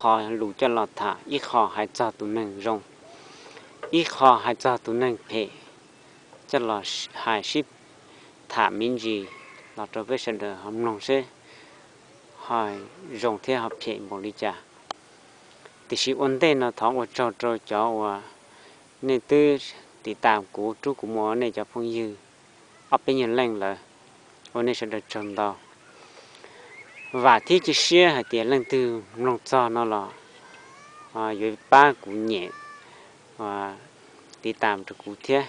qho lus coj los tham, ib qho hais txog tus neeg zoo, ib qho hais txog tus neeg phem, coj los hais sib tham me ntsis los rau peb sawv daws ho mloog seb ho zoo thiab ho phem npaum li cas. Tiam sis ua ntej no thov ua tsaug rau cov uas nej twb tiv tam kuv, rub kuv mus ua nej cov phooj ywg ob peb nyuag leej lawm, ua nej sawv daws tsaug ntau. Vam thiab cia siab hais tias leej twg mloog txog no los yuav pab kuv nyem tiv tam rau kuv thiab,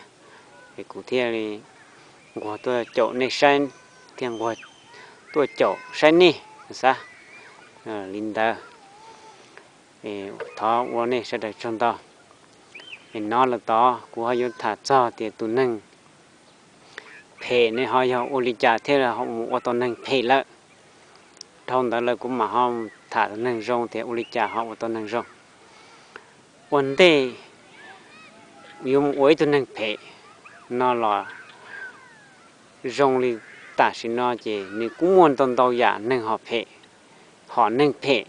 es kuv thiaj li nquag tuaj caum nej saib, thiaj nquag tuaj caum saib nej xav li ntawd. Thov ua nej sawv daws tsaug ntau. Es no lawm tod kuv ho yuav tham txog tias tus neeg phem ne ho yog ua li cas thiaj mus ua tau neeg phem lawm. Dhau ntawd lawm kuv mam ho tham tus neeg zoo tias ua li cas ho ua tau neeg zoo. Ua ntej yuav mus ua ib tug neeg phem no los zoo li tam sim no ces nws kuj muaj ntau ntau yam neeg ho phem, hom neeg phem.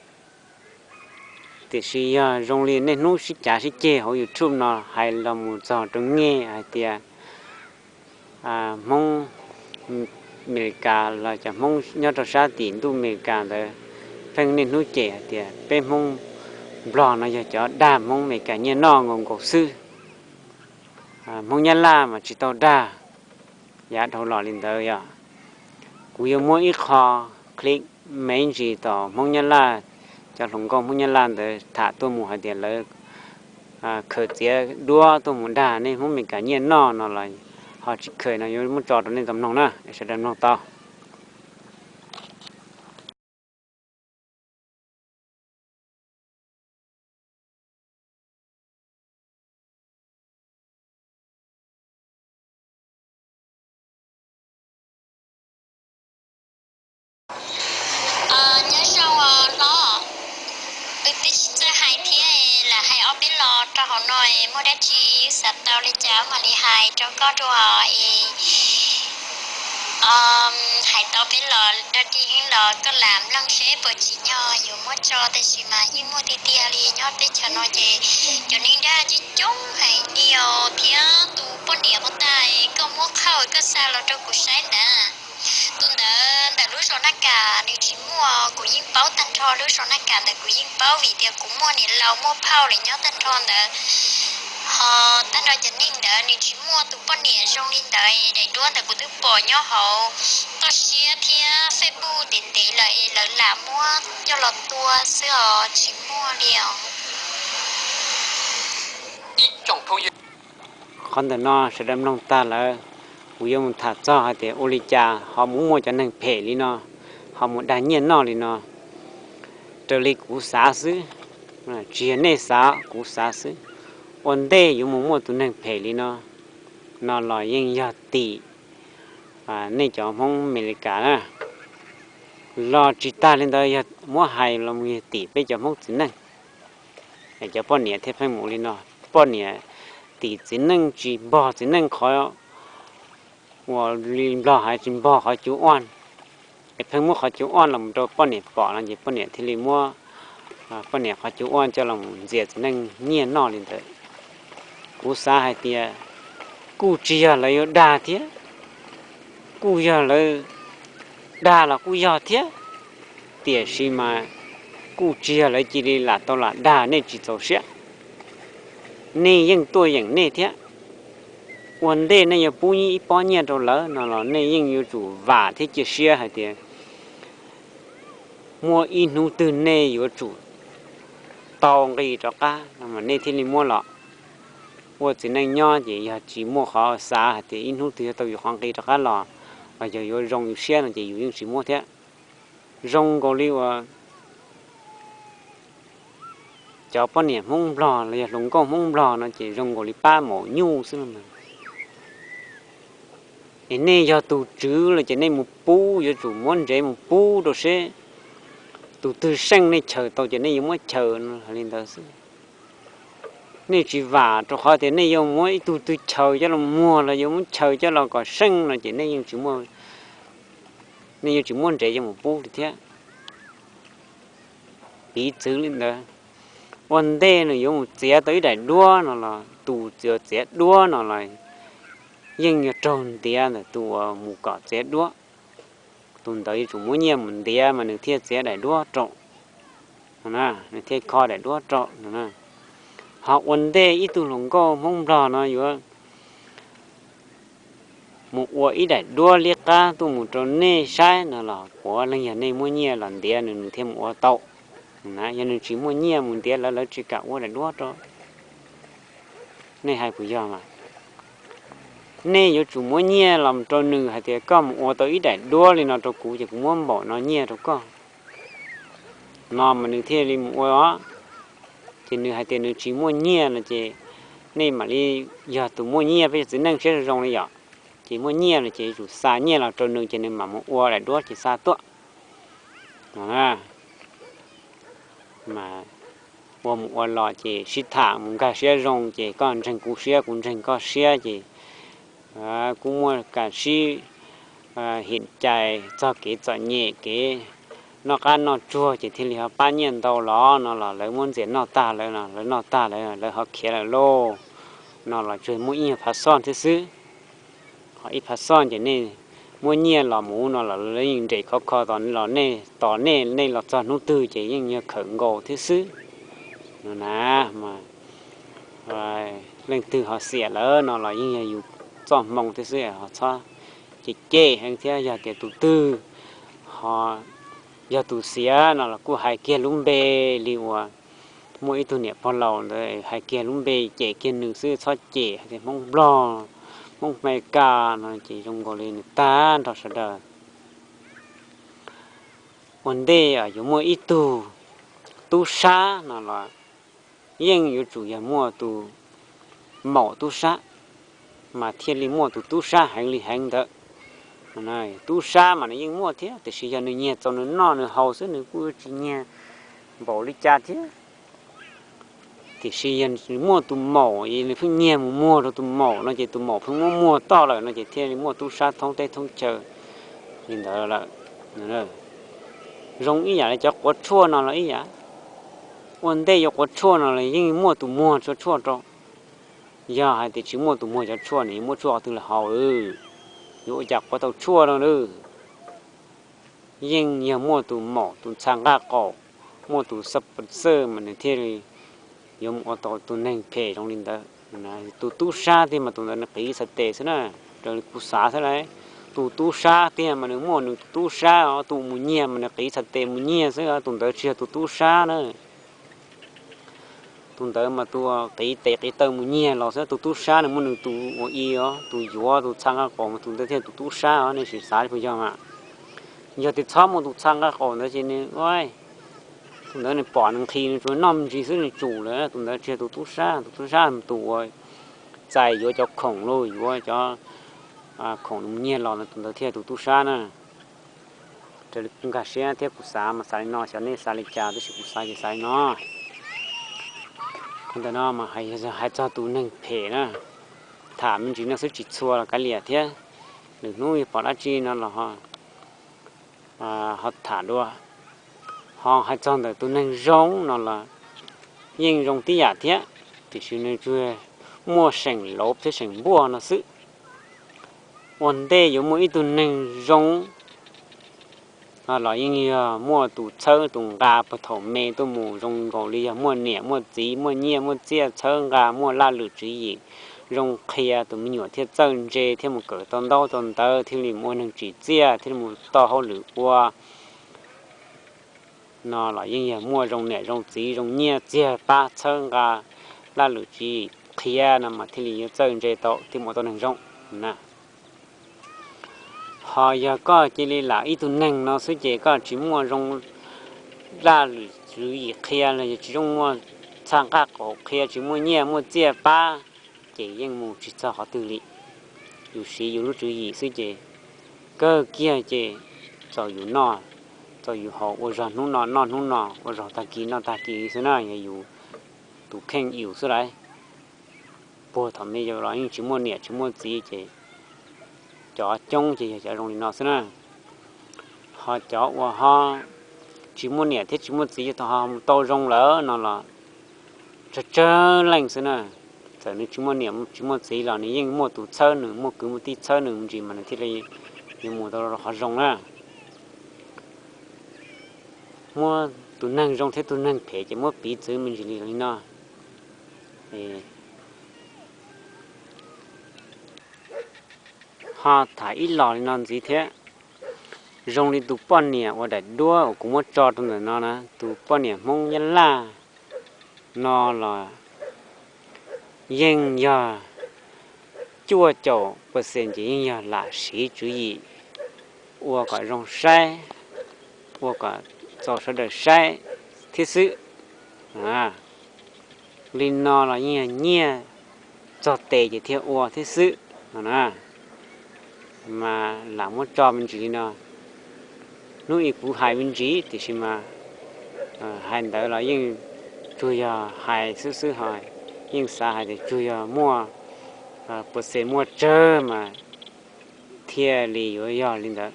Tiam sis yog zoo li niaj hnub sib cav sib ceg hauv YouTube no hais los mus txog rau nej hais tias Hmoob Amelikas los cov Hmoob nyob rau sab tim ntuj Amelikas ntawd pheej niaj hnub cem hais tias peb Hmoob Nplog no yog cov dag Hmoob Amelikas nyiaj noj nkaus nkaus xwb. Hmoob Nyab Laj mas tsis tau dag. Yav dhau los li ntawd yog kuv yuav muab ib qho clip me ntsis tom Hmoob Nyab Laj, cov hluas nkauj Hmoob Nyab Laj ntawd tham tuaj mus hais tias lawv khaws txiav duab tuaj mus dag nej Hmoob Amelikas nyiaj noj no los ho tsis khaws no yuav muab tso rau nej tau mloog na, sawv daws mloog tau. Nyob zoo os hlob, wb twb tsis txawj hais thiab, lam hais ob peb lo rau hauv no, muaj dab tsi xav tau li cas mam li hais rau koj dua es hais tau peb lo dog dig los koj lam mloog seb puas tsim nyog yuav muab tso, tab sis mas yeej muaj tiag tiag li. Nyob teb chaws no ces cov neeg dag coob coob heev li os, thiab tus poj niam puas tas koj muab qhauj koj xa los rau kuv saib ntawd. Tus ntawd ntawm lub zos Naj Kas nws tsis muaj, kuv yeej paub tag nrho lub zos Naj Kas ntawd, kuv yeej paub vim tias kuv muaj niam laus muaj phauj lawm nyob tag nrho ntawd. Ho tag nrho cov neeg ntawd nws tsis muaj tus poj niam zoo li ntawd. Daim duab ntawd kuv twb pom nyob hauv toj siab thiab Facebook ntev ntev lawm es lawv lam muab coj los tua xwb os, tsis muaj li os. Qhov ntawm no sawv daws mloog tag lawm, kuv yuav mus tham txog hais tias ua li cas ho mus muaj cov neeg phem li no, ho mus dag nyiaj noj li no. Raws li kuv xav xwb, tsis yog nej xav, kuv xav xwb, ua ntej yuav mus muaj tus neeg phem li no, no los yeej yog tim nej cov Hmoob Amelikas na. Los tsis tag li ntawd, yog muab hais los mus yog tim peb cov Hmoob txiv neej. Cov poj niam thiaj pheej mus li no, poj niam tim txiv neej tsis npog txiv neej qhov uas li Nplog hais tsis npog qhov cuv oaj, es pheej muab qhov cuv oaj los rau poj niam pom no ces poj niam thiaj li muab poj niam qhov cuv oaj coj los ntxias txiv neej nyiaj noj li ntawd. Kuv xav hais tias kuj tsis yog lawv yuav dag thiab, kuj yog lawv dag los kuj yog thiab, tiam sis mas kuj tsis yog lawv cia li lam tau lam dag nej tsis txaus siab. Nej yeej tuaj yeem nej thiab. Ua ntej nej yuav pub ib pob nyiaj rau lawv no los nej yeej yuav tsum vam thiab cia siab hais tias muaj ib hnub twg nej yuav tsum tau nqi rov qab no mas nej thiaj li muab los. Ua txiv neej nyob ces yog tsis muaj qhov xav hais tias ib hnub twg yuav tau yus qhov nqi rov qab los, los yog yuav zoo yus siab no ces yus yeej tsis muab thiab. Zoo nkaus li uas cov poj niam Hmoob Nplog los yog hluas nkauj Hmoob Nplog no ces zoo nkaus li pab maum nyuj xwb no. Es nej yog tus tswv los ces nej mus pub, yuav tsum muab ntsev mus pub rau seb tus twg seej nej chaws tau ces nej yuav muab chaws no li ntawd xwb. Nej tsis vam rau qhov tias nej yuav muab ib tug twg chaws coj los muag los yuav muab chaws coj los kom seej no ces nej yeej tsis muaj, nej yeej tsis muab ntsev coj mus pub li thiab. Piv txwv li ntawd, ua ntej nws yuav mus txiav tau ib daim duab no los tus uas txiav duab no los yeej yuav raug ntiav ntawm tus uas mus kom txiav duab. Tus ntawd yuav tsum muab nyiaj mus ntiav mas nws thiaj txiav daim duab rau, nws thiaj kho daim duab rau no. Ho ua ntej ib tug hluas nkauj Hmoob Nplog no yuav mus ua ib daim duab liab qab tuaj mus rau nej saib no los puav leej yog nej muaj nyiaj los ntiav nws, nws thiaj mus ua tau. Yog nws tsis muaj nyiaj mus ntiav lawv, lawv tsis kam ua daim duab rau. Nej hais puas yog mas? Nej yuav tsum muab nyiaj los rau nws hais tias koj mus ua tau ib daim duab li no rau kuv ces kuv muab npaum no nyiaj rau koj no mas nws thiaj li mus ua os. Ces nws hais tias nws tsis muaj nyiaj no ces nej mam li, yog tus muaj nyiaj, peb yog txiv neej siab zoo zoo li yom, ces muaj nyiaj no ces yuav tsum xa nyiaj los rau nws ces nws mam mus ua daim duab ces xa tuaj. Mas ua mus ua los ces sib tham mus nkag siab zoo ces koj ntseeg kuv siab kuv ntseeg koj siab ces kuj muaj kas sib him cai txog kev txom nyem kev noj qab noj tsuag ces thiaj li ho pab nyiaj ntau los no los lawv muab ntxias noj tag lawm no, lawv noj tag lawm lawv ho khiav lawm lauj no los tsuas muaj ib nyuag phav xoj thiab xwb. Ho ib phav xoj ces nej muab nyiaj los mus no los lawv yeej nres khov kho tos los nej, tos nej, nej los txog hnub twg ces yeej yog khawm nkaus thiab xwb no na. Mas leej twg ho xiam lawm no los yeej yog yus txoj hmoo thiab xwb, ho txhob cem cem heev thiab. Yog tias tus twg ho yog tus xiam no los kuj hais kiag lub npe li uas muaj ib tug niam pog laus ntawd hais kiag lub npe cem kiag nws xwb, txhob cem hais tias Hmoob Nplog, Hmoob Amelikas no ces zoo nkaus li nws tag nrho sawv daws. Ua ntej yuav muaj ib tug tub sab no los yeej yuav tsum yog muaj tus maum tub sab mas thiaj li muaj tus tub sab heev li heev ntawd. Tub sab mas nws yeej muaj thiab, tiam sis yog nws nyiag txaus nws noj nws haus xwb, nws kuj tsis nyiag npaum li cas thiab. Tiam sis yog muaj tus maum, nws pheej nyiag mus muag rau tus maum no ces tus maum pheej muab muag toj lawm no ces thiaj li muaj tub sab thoob teb thoob chaw li ntawd lawm. Zoo ib yam li cov quav tshuaj no los ib yam. Ua ntej yuav quav tshuaj no los yeej muaj tus muag tshuaj rau. Yog hais tias tsis muaj tus muag cov tshuaj nws yuav muab tshuaj qhov twg los haus, yuav ua cas quav tau tshuaj no lawm? Yeej yog muaj tus maum tus txha nqaj qaum, muaj tus xab pas xej mas nws thiaj li yuav mus ua tau tus neeg phem zoo li ntawd. Tus tub sab tiag mas tus ntawd nws qiv txhais tes xwb na, raws li kuv xav xwb lauj. Tus tub sab tiag mas nws muaj nws tus tub sab os, tus mus nyiag mas nws qiv txhais tes mus nyiag xwb, tus ntawd tsis yog tus tub sab na. Tus ntawd mas tus qiv tes qiv taw mus nyiag los xwb, tus tub sab nws muaj nws tus ua i os, tus yuav tus txha nqaj qaum mas tus ntawd thiaj tus tub sab os, nej sim xav li puas yog mas. Yog tias txhob muaj tus txha nqaj qaum ntawd ces nws, tus ntawd nws pom nws nqhis nws tsuas noj me ntsis xwb nws tsum lawm, tus ntawd tsis yog tus tub sab, tus tub sab tus uas txais yuav cov khoom los yuav cov khoom nws mus nyiag los ntawd, tus ntawd thiaj tus tub sab na. Raws li kuv nkag siab thiab kuv xav mas xav li no, xyov nej xav li cas tab sis kuv xav ces xav li no. Qhov ntawm no mas hais txog tus neeg phem na, tham me ntsis no xwb tsis txhua los kav liam thiab, lwm hnub yog pom dab tsi no los ho tham dua. Ho hais txog ntawm tus neeg zoo no los yeej zoo tib yam thiab, tiam sis nws tsuas muaj seem lauv thiab seem npuaj no xwb. Ua ntej yuav muaj ib tug neeg zoo los yeej yog muaj tus txhawb tus nqa puag thaum me tuaj mus, zoo nkaus li yog muaj niam muaj txiv muaj nyiaj muaj txiaj txhawb nqa, muaj laj lwm tswv yim zoo qhia, tus me nyuam thiaj txawj ntse thiaj mus kawm tau ntaub tau ntawv, thiaj li mus ua neeg tsim txiaj, thiaj li mus tau hauj lwm ua no los yeej yog muaj zoo niam zoo txiv zoo nyiaj txiag pab txhawb nqa, laj lwm tswv yim qhia no mas thiaj li yuav txawj ntse tau thiaj mus ua tau neeg zoo na. Ho yog koj cia li lam ib tug neeg no xwb ces koj tsis muaj zoo laj lwm tswv yim qhia los yog tsis zoo muaj txha nqaj qaum qhia, tsis muaj nyiaj muaj txiaj pab, ces yeej mus tsis txog qhov twg li. Yus siv yus lub tswv yim xwb ces kawg kiag ces txaus yus noj, txaus yus haus, ua zog hnub no noj hnub no, ua zog tag kis noj tag kis xwb na, yog yus tus kheej yus xwb lauj. Puag thaum me yus los yeej tsis muaj niam tsis muaj txiv ces cov coob ces yog cov zoo li no xwb na. Ho cov uas ho tsis muaj niam thiab tsis muaj txiv ho mus tau zoo lawm no los tsawg tsawg leej xwb na. Txawm nws tsis muaj niam tsis muaj txiv los nws yeej muaj tus txhawb nws, muaj kwv muaj tij txhawb nws me ntsis mas nws thiaj li yuav mus tau qhov zoo na. Muab tus neeg zoo thiab tus neeg phem ces muab piv txwv me ntsis li no. Ho tham ib los li no ntxiv thiab, zoo li tus poj niam uas daim duab uas kuv muab tso rau ntawm no na, tus poj niam Hmoob Nyab Laj no los yeej yog cuaj caum percent ces yeej yog lam siv tswv yim ua kom zoo saib, ua kom txaus sawv daws saib thiab xwb. Li no los yeej yog nyiaj txog tes ces thiaj ua thiab xwb no na. Mas lam muab tso me ntsis li no. Hnub ib kuv hais me ntsis tiam sis mas hais ntawd los yeej tsuas yog hais xwb xwb ho yeej xav hais tias tsuas yog muaj percent muaj tsawg mas thiaj li yuav yog li ntawd.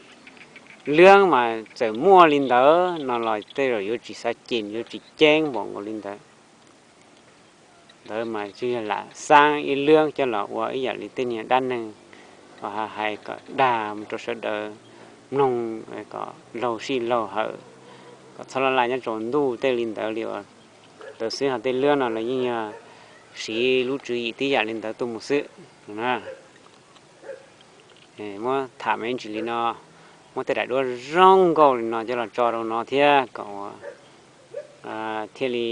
Lwb mas txawm muaj li ntawd no los tej zaum yuav tsis xav cem yuav tsis ceeb npaum nkaus li ntawd. Ntawd mas tsuas yog lam xaab ib lwb coj los ua ib yam li tej niag dab neeg uas hais kom dag mus rau sawv daws mloog kom laug sij laug hawm, kom txhob laj laj nyob tsaus ntuj tej li ntawd li uas ntawd xwb. Ho tej lwb no los yeej yog siv lub tswv yim tib yam li ntawd tuaj mus xwb. Muab tham me ntsis li no, muab tej daim duab zoo nkauj li no coj los tso rau no thiab kom thiaj li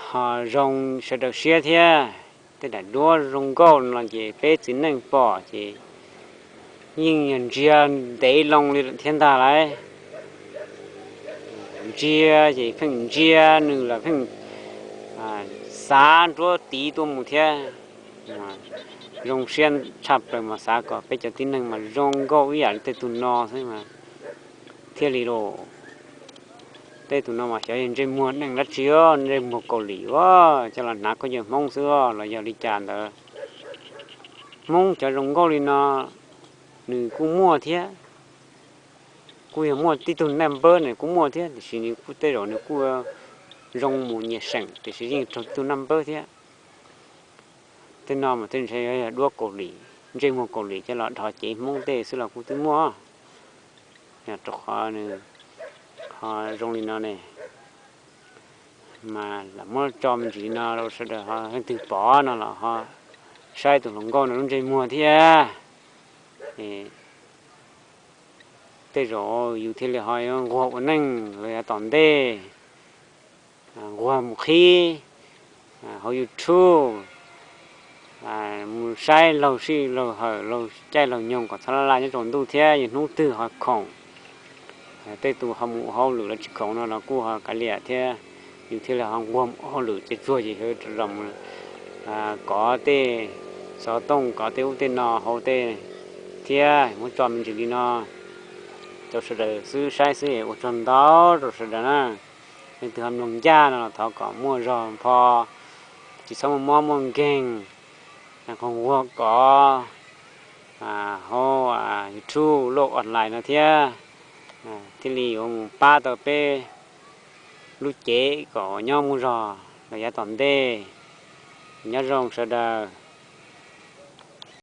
ho zoo sawv daws siab thiab. Tej daim duab zoo nkauj no ces peb txiv neej pom ces yeej yog ntsia ntev loo li lawm thiab ntag lauj. Ntsia ces pheej ntsia nws los pheej xav nruab tiv tuaj mus thiab. Zoo siab tshaj plaws mas xav kom peb cov tib neeg mas zoo nkauj ib yam li tej tug no xwb mas thiaj li los. Tej tug no mas xyov yog ntsej muag neej dab tsi, ntsej muag Kaus Lim coj los hnav khaub ncaws Hmoob xwb los yog li cas ntawd. Hmoob cov zoo nkauj li no nws kuj muaj thiab, kuj yog muaj tib tug naj npawb nws kuj muaj thiab tiam sis nws kuj tej zaum nws kuj zoo mus nyias seem tiam sis yeej raug tib tug naj npawb thiab. Tej no mas tej ntshe yog duab Kaus Lim, ntsej muag Kaus Lim coj los dhos cev Hmoob tej xwb los kuj twb muaj. Yog rau qhov nws ho zoo li no ne, mas lam muab tso me ntsis li no rau sawv daws ho leej twg pom no los ho saib tus hluas nkauj no lub ntsej muag thiab. Tej zaum yus thiaj li ho yuav nquag ua neej los yav tom ntej, nquag mus qhib hauv YouTube, mus saib laug sij laug hawm laug caij laug nyoog kom txhob laj laj nyob tsaus ntuj thiab yog hnub twg ho khoom. Tej tus ho mus ua hauj lwm los tsis khoom no los kuj ho kav liam thiab, yus thiaj li ho nquag mus ua hauj lwm ces tsuag ces yus los kov tej xov tooj kov tej ub tej no hauv tej thiab. Muab tso me ntsis li no rau sawv daws xwb saib xwb, ua tsaug ntau rau sawv daws na. Leej twg ho mloog ncaj no los thov kom muaj zog npho, tsis txhob muaj mob muaj nkeeg, nquag kov hauv YouTube loj online no thiab, thiaj li yuav mus pab tau peb lub cev kom nyob muaj zog los yav tom ntej. Nyob zoo sawv daws.